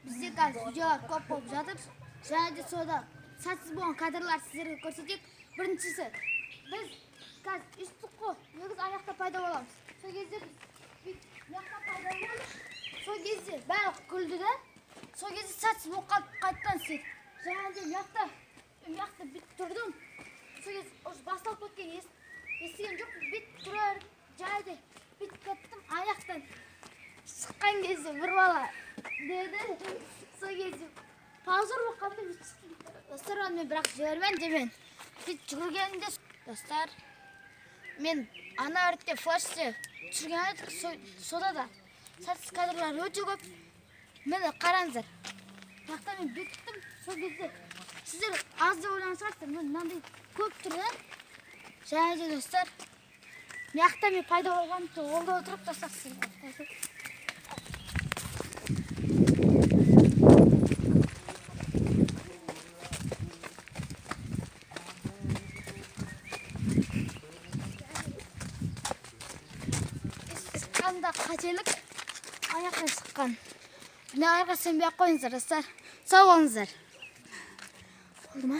Бізде қазір видеолар көп болып жатыр. Және де сода сәтсіз болған кадрлар сіздерге көрсетейік. Біріншісі, біз қазір үстік қой, негізі ана жақта пайда боламыз. Сол кезде біз бүйтіп мына жақта пайда боламыз. Сол кезде бәрі күлді да, сол кезде сәтсіз болып қалып, қайтадан істедік. Және де мына жақта бүйтіп тұрдым. Сол кезде уже басталып кеткен, естіген жоқпын. Бүйтіп тұра бердім. Және де бүйтіп кеттім. Аяқтан шыққан кезде бір бала деді, сол кезде позор болып қалды, бүйтіп шықтым. Достар, оны мен бірақ жібермедім де, мен бүйтіп жүгіргенімде, достар, мен ана ретте флеште түсірген едік, сода да сәтсіз кадрлар өте көп. Міне, қараңыздар, мына жақта мен бекіттім. Сол кезде сіздер аз деп ойлаған шығарсыздар, міне, мынандай көп тұр да. Және де, достар, мына жақта мен пайда болғанмын, ол да отырып, достар, сіздерге шыққанда қателік, аяқтан шыққан. Мыналарға сенбей ақ қойыңыздар, достар. Сау болыңыздар. Болды ма?